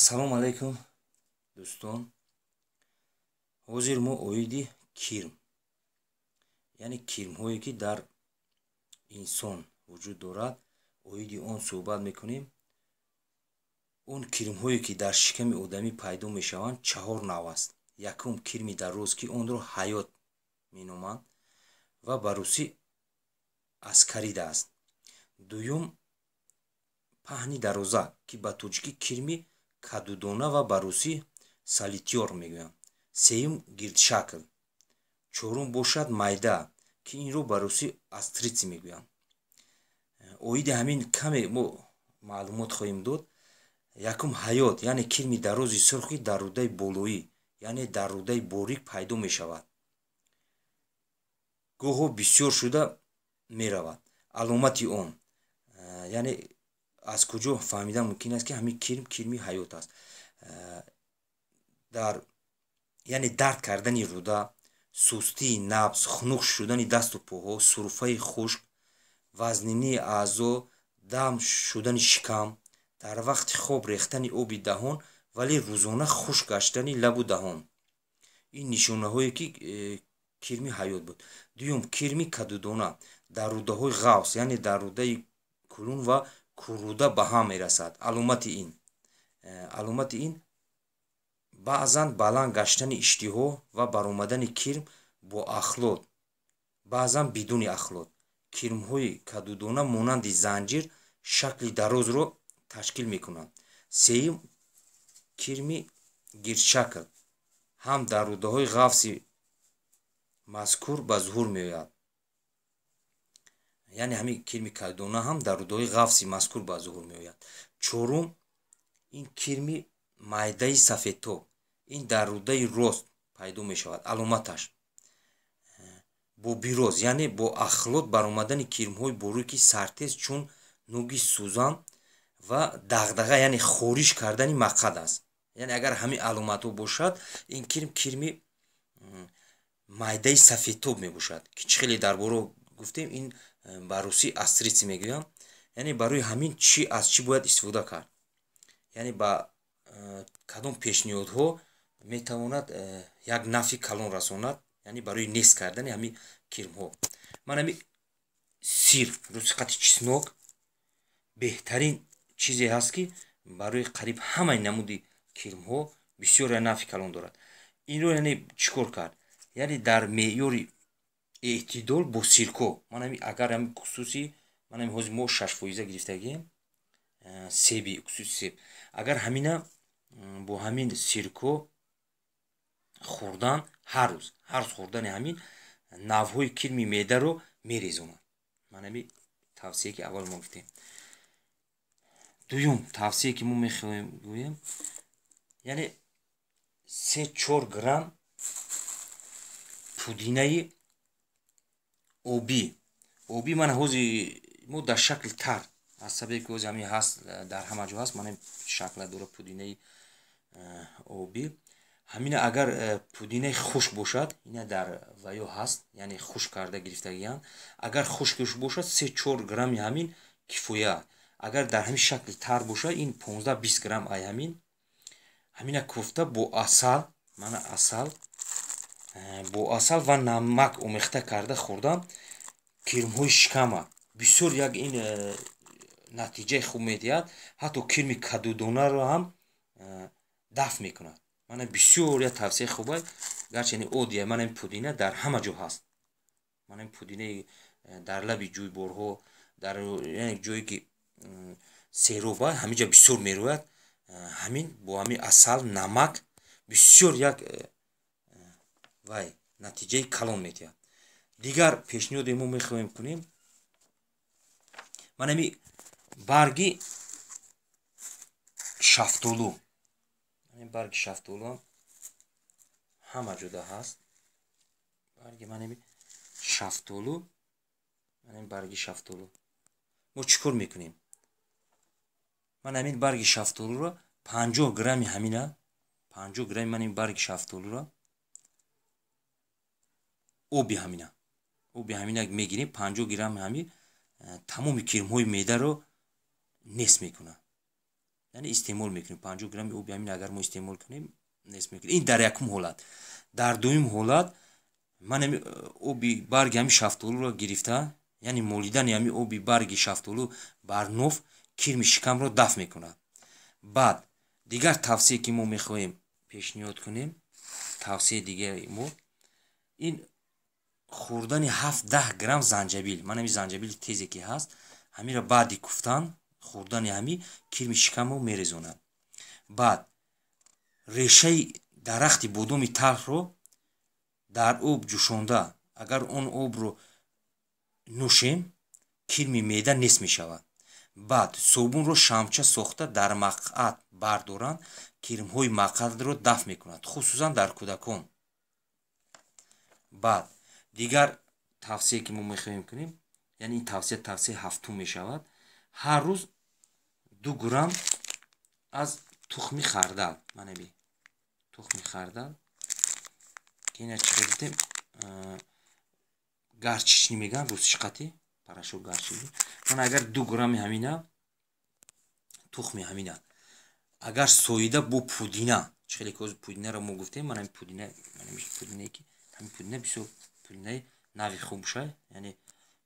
Ассалому алайкум, дӯстон. Ҳозир мо оиди кирм, яъне кирмҳое, ки дар инсон вуҷуд дорад, оиди он суҳбат мекунем. Он кирмҳое, ки дар шиками одамӣ пайдо мешаванд, чаҳор нав аст. Якум, кирми дароз, ки онро ҳаёт меноманд ва ба русӣ аскарида аст. Дуюм, паҳни дароза, ки ба тоҷикӣ кирми кадудона ва ба русӣ солитёр мегӯянд. Сеюм, гирдшакл. Чорум бошад майда, ки инро ба русӣ острица мегӯянд. Оиди ҳамин каме мо маълумот хоҳем дод. Якум, ҳаёт, яъне кирми дарози сурхи дар рӯдаи болоӣ, яъне дар рӯдаи борик пайдо мешавад, гоҳо бисёр шуда меравад. Аломати он, яъне аз куҷо фаҳмидан мумкин аст, ки ҳамин кирм кирми ҳаёт аст? Дар, яъне, дард кардани рӯда, сустии набз, хунук шудани дасту поҳо, суруфаи хушк, вазнинии аъзо, дам шудани шикам, дар вақти хоб рехтани оби даҳон, вале рӯзона хушк гаштани лабу даҳон. Ин нишонаҳое, ки кирми ҳаёт буд. Дуюм, кирми кадудона дар рӯдаҳои ғафс, яъне дар рӯдаи кулун ва куррӯда ба ҳам мерасад. Аломати ин баъзан баланд гаштани иштиҳо ва баромадани кирм бо ахлот, баъзан бидуни ахлот. Кирмҳои кадудона монанди занҷир шакли дарозро ташкил мекунанд. Сеюм, кирми гирдшакл ҳам дар рӯдаҳои ғафси мазкур ба зуҳур меояд, яъне ҳамин кирми кадудона ҳам дар рӯдаҳои ғафси мазкур ба зуҳур меояд. Чорум, ин кирми майдаи сафедтоб. Ин дар рӯдаи рост пайдо мешавад. Аломаташ бо бироз, яъне бо ахлот баромадани кирмҳои борики сартез, чун нуги сӯзан, ва дағдаға, яъне хориш кардани мақъад аст. Яъне агар ҳамин аломатҳо бошад, ин кирм кирми майдаи сафедтоб мебошад, ки чӣ хеле дар боро гуфтем, ин ба русӣ острица мегӯям. Яъне барои ҳамин чӣ, аз чӣ бояд истифода кард, яъне ба кадом пешниҳодҳо метавонад як нафъи калон расонад, яъне барои нест кардани ҳамин кирмҳо? Ман ҳами сир, русӣ қати чеснок, беҳтарин чизе ҳаст, ки барои қариб ҳамаи намуди кирмҳо бисёр нафъи калон дорад. Инро, яъне, чӣ кор кард? Яъне дар меъёри эътидол бо сирко, ман ҳами агар ҳами уксуси, ман ҳами ҳозир мо 6 фоиза гирифтагием, себи, уксуси себ, агар ҳамина бо ҳамин сирко хӯрдан, ҳар рӯз, ҳар рӯз хӯрдани ҳамин навъҳои кирми меъдаро мерезонад. Ман ҳами тавсие, ки аввал мо гуфтем. Дуюм тавсие, ки мо мехоҳем гӯем, яъне 3-4 грамм пудинаи обӣ. Обӣ, ман ҳози мо дар шакли тар, аз сабабе ки ҳози ҳамин ҳаст, дар ҳама ҷо ҳаст, ман шакла дора пудинаи обӣ. Ҳамина агар пудинаи хушк бошад, ина дар ваё ҳаст, яъне хушк карда гирифтагиянд, агар хушкш бошад, 3-4 грамми ҳамин кифоя. Агар дар ҳамин шакли тар бошад, ин 15-20 грамм ай ҳамин. Ҳамина кофта бо асал, мана асал, бо асал ва намак омехта карда хӯрдан кирмҳои шикама бисёр як ин натиҷаи хуб медиҳад, ҳатто кирми кадудонаро ҳам дафт мекунад. Мана, бисёр як тавсияи хуба. Гарчани оддия, мана ин пудина дар ҳама ҷо ҳаст. Мана ин пудинаи дар лаби ҷӯйборҳо, дар ҷое ки сероба, ҳамин ҷа бисёр мерӯяд. Ҳамин бо ҳамин асал, намак бисёр як вай натиҷаи калон медиҳад. Дигар пешниҳоде мо мехоҳем кунем, ман ҳами барги шафтолу. Барги шафтолу ҳама ҷода ҳаст. Барги, ман ҳами шафтолу, ман барги шафтолу мо чӣ кор мекунем? Ман ҳамин барги шафтолуро, 50 грамми ҳамина, 50 грамми ман ин барги шафтолуро, оби ҳамина, оби ҳамина мегирем, 50 грамми ҳамин тамоми кирмҳои меъдаро нест мекунад. Яъне истеъмол мекунем 50 грамми оби ҳамин, агар мо истеъмол кунем, нест мекунем. Ин дар якум ҳолат. Дар дуюм ҳолат ман ҳами оби барги ҳами шафтолуро гирифта, яъне молидани ҳами оби барги шафтолу бар ноф кирми шикамро дафт мекунад. Баъд дигар тавсие, ки мо мехоҳем пешниҳод кунем, тавсияи дигари мо ин хӯрдани 7-10 грамм занҷабил. Ман ҳами занҷабили тезе, ки ҳаст, ҳамира баъди куфтан хӯрдани ҳами кирми шикамро мерезонад. Баъд решаи дарахти бодоми талхро дар об ҷӯшонда, агар он обро нӯшем, кирми меъда нест мешавад. Баъд собунро шамча сохта дар мақъад бардоранд, кирмҳои мақъадро дафт мекунад, хусусан дар кӯдакон. Баъд дигар тавсие, ки мо мехоҳем кунем, яъне ин тавсия тавсияи ҳафтум мешавад: ҳар рӯз 2 грамм аз тухми хардал. Манаби тухми хардал, ки ина чӣ гуфтем, горчичный мегӯянд русишқати, порошок горчичный. Ман агар 2 грамми ҳамина тухми ҳамина агар соида бо пудина, чӣ хеле ки ҳозир пудинаро мо гуфтем, ман ҳамин пудина, пудинае ки ҳамин пудина бисёр пудинаи нави хуб шай, яъне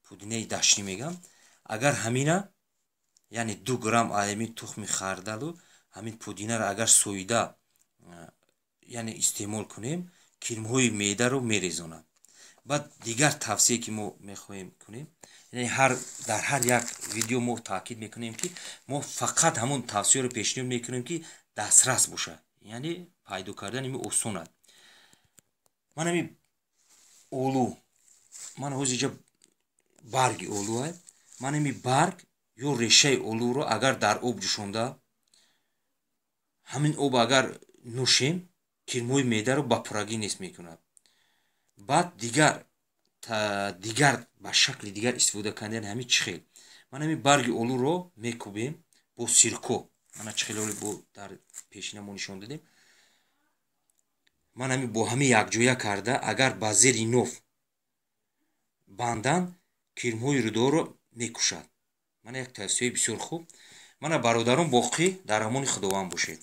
пудинаи даштӣ мегӯям, агар ҳамина, яъне 2 грамм ҳамин тухми хардалу ҳамин пудинаро агар соида, яъне истеъмол кунем, кирмҳои меъдаро мерезонад. Баъд дигар тавсие, ки мо мехоҳем кунем, яъне дар ҳар як видео мо таъкид мекунем, ки мо фақат ҳамон тавсияро пешниҳод мекунем, ки дастрас бошад, яъне пайдо кардани ми осон аст. Ман ҳами олу, ман ҳозир иҷа барги олу, ман ҳами барг ё решаи олуро агар дар об ҷӯшонда, ҳамин об агар нӯшем, кирмҳои меъдаро ба пуррагӣ нест мекунад. Баъд дигар ба шакли дигар истифода кардани ҳамин чӣ хел? Ман ҳамин барги олуро мекӯбем бо сирко, мана чӣ хел бо дар пешина мо нишон додем, ман ҳамин бо ҳамин якҷоя карда, агар ба зери ноф бандан, кирмҳои рӯдаҳоро мекушад. Мана як тавсияи бисёр хуб. Мана, бародарон, боқӣ дар амони Худованд бошед.